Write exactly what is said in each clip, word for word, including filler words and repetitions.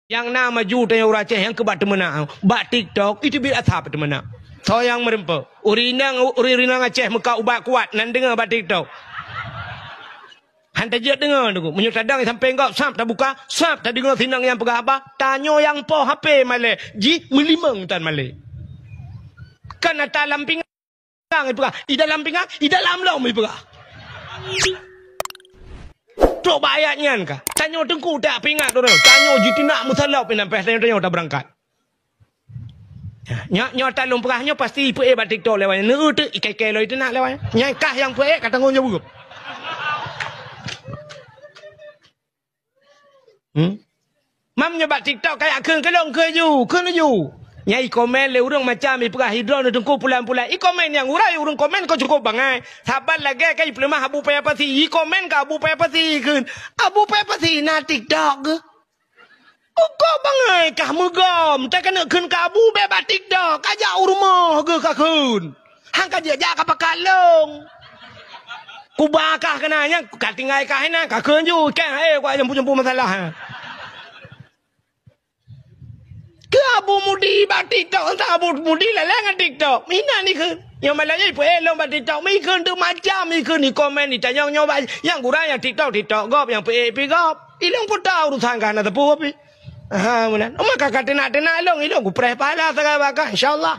Nyang na maju tanyoe ureueng Aceh nyang keu bak teumeunak. Bak TikTok, itu bit asap teumeunak. Soe nyang meureumpok? Ureueng inong, ureueng inong Aceh meukat ubat kuat, nan deungoe bak TikTok. Han tajeuet deungoe, Teungku. Meunyoe tadong sampéng gob, sab tabuka, sab tadeungoe sinong nyang peugah haba, tanyoe nyang po H P malée, jih meulimong tan malée. Kan ata lam pingan ipeugah, i dalam pingan, i dalam lom ipeugah. Trok bak ayat nyan ka. Tanyoe Teungku tak pingat tu, tanyoe jitinak meusalop inan peh tanyoe, tanyoe tabeurangkat. Nyoe, nyoe ata lôn peugah nyoe pasti ipeuék bak TikTok lewat nyan. Neu teuk ikai-kai lom iteunak lewat nyan. Nyang kah nyang peuék ka tanggong jaweueb. Hmm? Mam nyoe bak TikTok kajak kheun keulong kheun ju, kheun ju. Nyang ikomen lé ureueng macam ipeugah hidroe Teungku pulan-pulan. Ikomen nyang urai ureueng komen ka cukop bangai. Saban lagée ka ipeuleumah Abu Paya Pasi. Ikomen ka Abu Paya Pasi kheun. Abu Paya Pasi na TikTok geuh. Uko bangai kah meugom, teuka neuk kheun kabu bak TikTok, kajak u rumoh geuh ka kheun. Han kajak jak ka pakat lông. Kuba kah keunan nyan, ka tinggai kah inan, ka kheun ju, keng, eh, kuat jampu-jampu masalah, ha. Keu Abu Mudi bak TikTok, entah Abu Mudi lalai ngon TikTok. Inan ikheun. Nyang malam nyoe ipeuék lông bak TikTok, mi kheun tu macam ikheun, ikomen, itanyong nyoe bak, nyang gura nyang TikTok, TikTok gob, nyang peuék pi gob. Ilong peue ta urusan ka hana teupeu pih. Aha, meunan. Maka ka teunak-teunak ilong, ilong kupreh pahala sagai bak kah, insya Allah.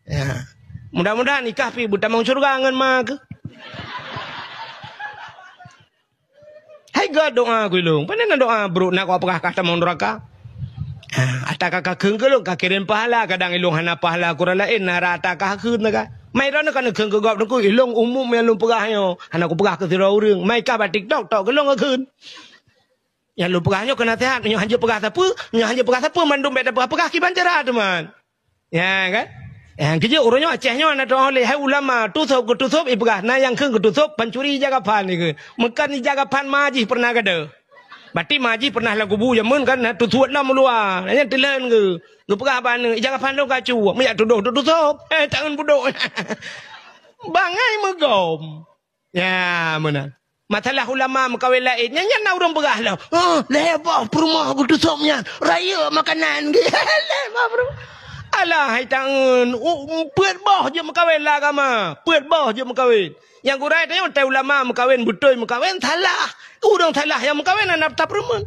Ya. Mudah-mudahan ikah pih beutamong syurga ngon ma keuh. Hai gét doa keu ilong. Pane na doa brok na kau peugah ka tamong neuraka. Ha, ata ka, ka kheun keu lôn, ka kirém pahala, kadang ilong hana pahala kurang laén, na rata ka kheun ka. Mai droeneuh ka neukheun keu gob neukheun, ilong umum nyang lôn peugah nyoe, hana kupeugah keu sidroe ureueng. Mai kah bak TikTok, tok keu lôn kheun. Nyang lôn peugah nyoe keu naseuhat, meunyoe hanjeuet peugah sapeue, meunyoe hanjeuet peugah sapeue, mandum bék tapeugah-peugah kiban cara teuma. Ya kan? Ya, keujeuet uroe nyoe Aceh nyoe na tuha lé, hai ulama, tusôb keu tusôb ipeugah, na nyang kheun keu tusôb, pancuri ija kapan ikheun. Meukan ija kapan ma jih pernah gada. Berarti ma jih pernah lam kubu jameun kan, na tutuet lam luwa. Nyan teuleuen geu. Geupeugah bak aneuk, ija kapan lôn ka cu, meujak tudoh tu tusôb. Eh, tangan budok. Bangai meugom. Ya, meunan. Masalah ulama meukawen laén, nyan, nyan na ureueng peugah lom. "Oh, lhée boh peurumoh geutusôb nyan, rayeuk makanan." Lhée boh peurumoh. Alah, hai tangeun, u, peuet boh jeuet meukawen lam agama. Peuet boh jeuet meukawen. Nyang gura tanyoe tai ulama meukawen, beutôi meukawen, salah. Ureueng salah nyang meukawen hana tapeurumeun.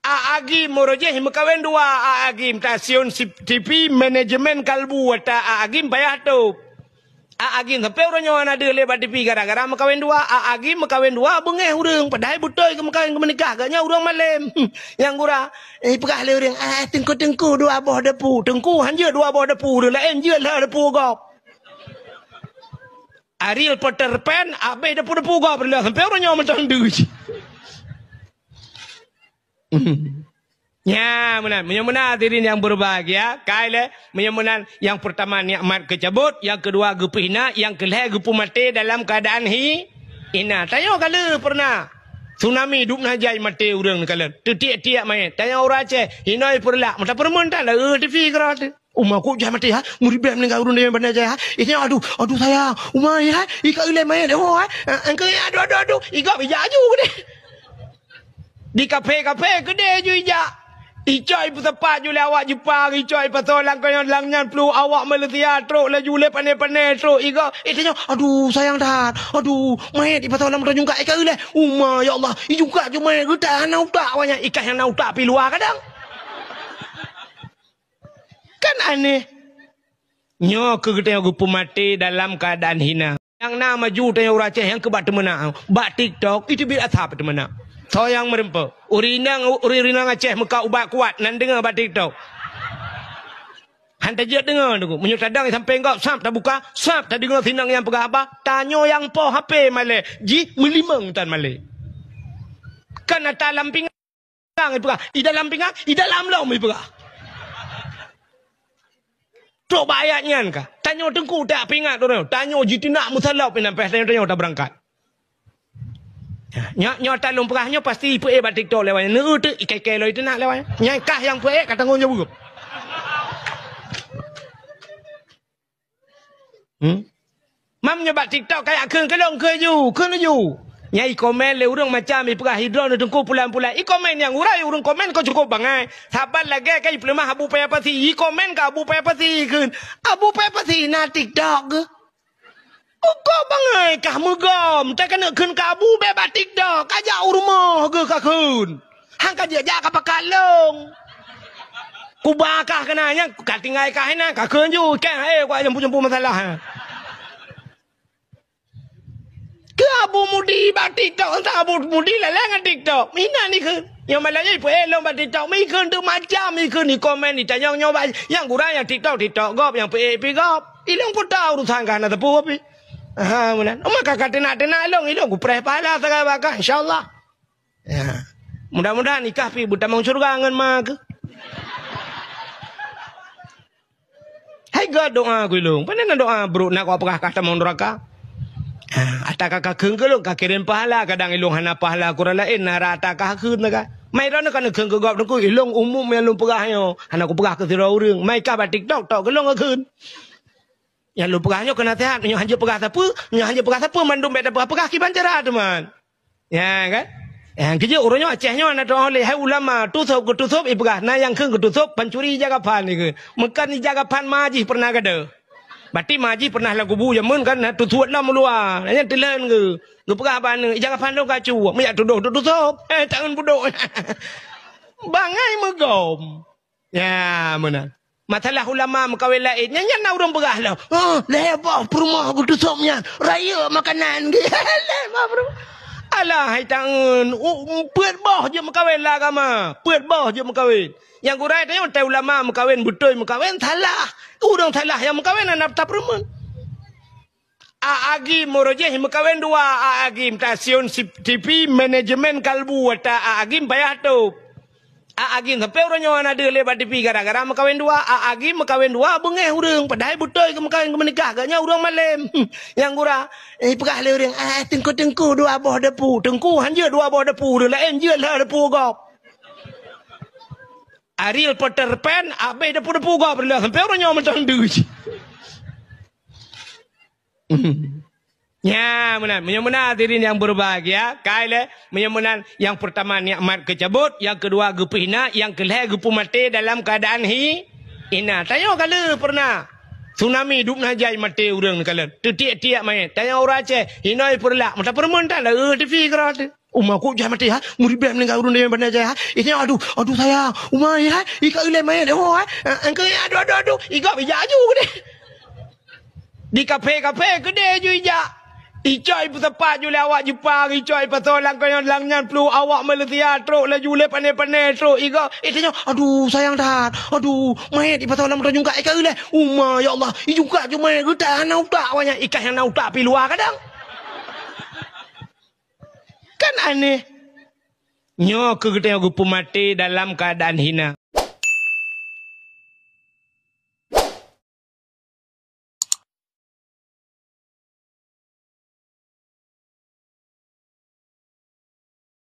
A Agim Murojeh meukawen dua, A Agim, stasiun si-, T V manajemen kalbu, ata A Agim payah tôb. A Agim sampoe uroe nyoe hana deuh lé bak T V gara-gara meukawen dua. A Agim meukawen dua beungéh ureueng, padahai beutôi keu meukawen keu meunikah, geuhnyan ureueng malém. Nyang gura, eh, peugah lé ureueng, "Ah, teungku-teungku dua boh depu." Teungku hanjeuet dua boh depu, ureueng laén jeuet lhée depu gob. Ariel Peter Pan, abéh depu-depu gob, sampoe uroe nyoe mantong deuh. Nya, meunan. Meunyoe meunan hadirin yang berbahagia, kai lé, meunyoe meunan nyang peurtama nikmat keucabot, nyang keudua geupeuhina, nyang keulhée geupeumaté dalam keuadaan hi-, hina. Tanyoe ka lheueh pernah tsunami dub na jai maté ureueng neukalon. Teutiek-tiek manyét. Tanyoe ureueng Aceh, hinoe peureulak, meuta peureumeun tan, eh, T V keurah teuh. Uma kok jai maté, ha? Meuribée meuninggai ureueng deungon banda jai, ha? Ini aduh, aduh sayang. Uma, ya, ha? Ika ilée manyét, oh, ha? Engkau aduh, aduh, aduh. Igop ija aju keudeh. Di kafe-kafe keudeh ju ija. Icok ipeusapat ju lé awak Jepang, icok ipasoe lam keunyang lam nyan pluek awak Malaysia trok laju lé pané-pané trok iga. Eh, tanyoe, aduh, sayang that. Aduh, manyét ipasoe lam moto jungkat, eh, ka ilée. Uma, ya Allah, ijungkat ju manyét geutak hana utak awaknyan. Ikah nyang na utak pi luwa kadang. Kan aneh. Nyoe keuh geutanyoe geupeumaté dalam keuadaan hina. Nyang na maju tanyoe ureueng Aceh nyang keu bak teumeunak. Bak TikTok, itu bit asap teumeunak. Soe nyang meureumpok? Ureueng inong, ureueng inong Aceh meukat ubat kuat, nan deungoe bak TikTok. Han tajeuet deungoe, Teungku. Meunyoe tadong sampéng gob, sab tabuka, sab tadeungoe sinong nyang peugah haba, tanyoe nyang po H P malée, jih meulimong tan malée. Kan ata lam pingan. Peugah, i dalam pingan, i dalam lom ipeugah. Trok bak ayat nyan ka. Tanyoe Teungku tak pingat droeneuh. Tanyoe jitinak meusalop inan peh tanyoe, tanyoe tabeurangkat. Nyoe, nyoe ata lôn peugah nyoe pasti ipeuék bak TikTok lewat nyan. Neu teuk ikai-kai lom iteunak lewat nyan. Nyang kah nyang peuék ka tanggong jaweueb. Hmm? Mam nyoe bak TikTok kajak kheun keulong kheun ju, kheun ju. Nyang ikomen lé ureuëng macam ipeugah idroe neuh teungku pulan-pulan. Ikomen nyang urai ureuëng komen kok cukup bangai. Saban lagée ka ipeuleumah Abu Paya Pasi. Ikomen ka Abu Paya Pasi kheun. Abu Paya Pasi na TikTok geuh. Uko bangai kah meugom, teukeuneuek kheun ka Abu bék bak TikTok, ka jak u rumoh geuh ka kheun. Han ka jeuet jak ka pakat lông. Kuba kah keunan nyang ka tinggai kah inan ka kheun ju, keng hai ku jampu-jampu masalah. Keu Abu Mudi bak TikTok, entah Abu Mudi lalai ngon TikTok. Inan ikheun. Nyang malam nyoe ipeuék lông bak TikTok, ikheun tu macam ikheun, ikomen, itanyong nyoe bak nyang gura nyang TikTok, TikTok gob, nyang peuék pi gob. Ilông peue ta urusan kah na teupeu pi. Ha, meunan. Maka ka teunak-teunak ilông, ilông kupreh pahala sagai bak kah, insya Allah. Ya. Mudah-mudahan ikah pi beutamong syurga ngon ma keuh. Hai gét doa keu ilông. Pane na doa brok na kok peugah kah tamong nuraka. Ha, ata ka kakheun keu lông ka kirém pahala, kadang ilông hana pahala keu ureuëng laén, na rata kakheun na ka. Mai droeneuh ka neukheun keu gob teungku, ilông umum nyang lôn peugah nyoe, hana kupeugah keu sidroe ureuëng. Mai kah bak TikTok tok keu lông kakheun. Nyang lôn peugah nyoe keu naseuhat, nyoe hanjeuet peugah sapeue, nyoe hanjeuet peugah sapeue, mandum bék tapeugah-peugah kiban cara teuma. Ya kan? Ya, keujeuet uroe nyoe Aceh nyoe na tuha lé hai ulama, tusôb keu tusôb ipeugah, na nyang kheun keu tusôb pancuri ija kapan ikheun. Meukan ija kapan ma jih pernah gada. Berarti ma jih pernah lam kubu jameun kan na tusuet lom luwa. Nyan teuleuen geu. Geupeugah bak aneuk, ija kapan lôn ka cuek, meujak tudoh tusôb. Eh, tangan budok. Bangai meugom. Ya, meunan. Masalah ulama meukawen laén, nyan, nyan na ureuëng peugah lom. "Oh, lhée boh peurumoh geutusôb nyan, rayeuk makanan." Lhée boh peurumoh. Alah, hai tangeun, u-, peuet boh jeuet meukawen lam agama. Peuet boh jeuet meukawen. Nyang gura tanyoe tai ulama meukawen, beutôi meukawen, salah. Ureuëng salah nyang meukawen hana tapeurumeun. A Agim, uroe jéh meukawen dua, A Agim, stasiun si-, T V manajemen kalbu, ata A Agim payah tôb. A Agim sampoe uroe nyoe hana deuh lé bak T V gara-gara meukawen dua. A Agim meukawen dua beungéh ureuëng, padahai beutôi keu meukawen keu meunikah, geuhnyan ureuëng malém. Nyang gura, eh, peugah lé ureuëng, "Ah, teungku-teungku dua boh depu." Teungku han jeuet dua boh depu, ureuëng laén jeuet lhée depu gob. Ariel Peter Pan, abéh depu-depu gob, sampoe uroe nyoe mantong deuh. Nya, meunan. Meunyoe meunan hadirin nyang berbahagia, kai lé, meunyoe meunan nyang peurtama nikmat geucabot, nyang keudua geupeuhina, nyang keulhée geupeumaté dalam keuadaan hi-, hina. Tanyoe ka lheueh pernah tsunami dub na jai maté ureuëng neukalon. Teutiek-tiek manyét. Tanyoe ureuëng Aceh, hinoe peureulak, meuta peureumeun tan, eh, T V keudroe teuh. Uma kok jai maté, ha? Meuribée meuninggai ureuëng deungon banda jai, ha? Ini aduh, aduh sayang. Uma, ya, ha? Ika ulée manyét, oh, ha? Eh, engkau, aduh, aduh, aduh. Igob ija aju keudeh. Di kafe-kafe keudeh ju ijak. Icok ipeusapat ju lé awak Jepang, icok ipasoe lam keunoe lam nyan pluek awak Malaysia trok laju lé pané-pané trok igob. Eh, tanyoe, aduh, sayang that. Aduh, manyét ipasoe lam moto jungkat, eh, ka lheueh. Uma, ya Allah, ijungkat ju manyét geutak hana utak awaknyan. Ikah nyang na utak pi luwa kadang. Kan aneh. Nyoe keuh geutanyoe geupeumaté dalam keuadaan hina.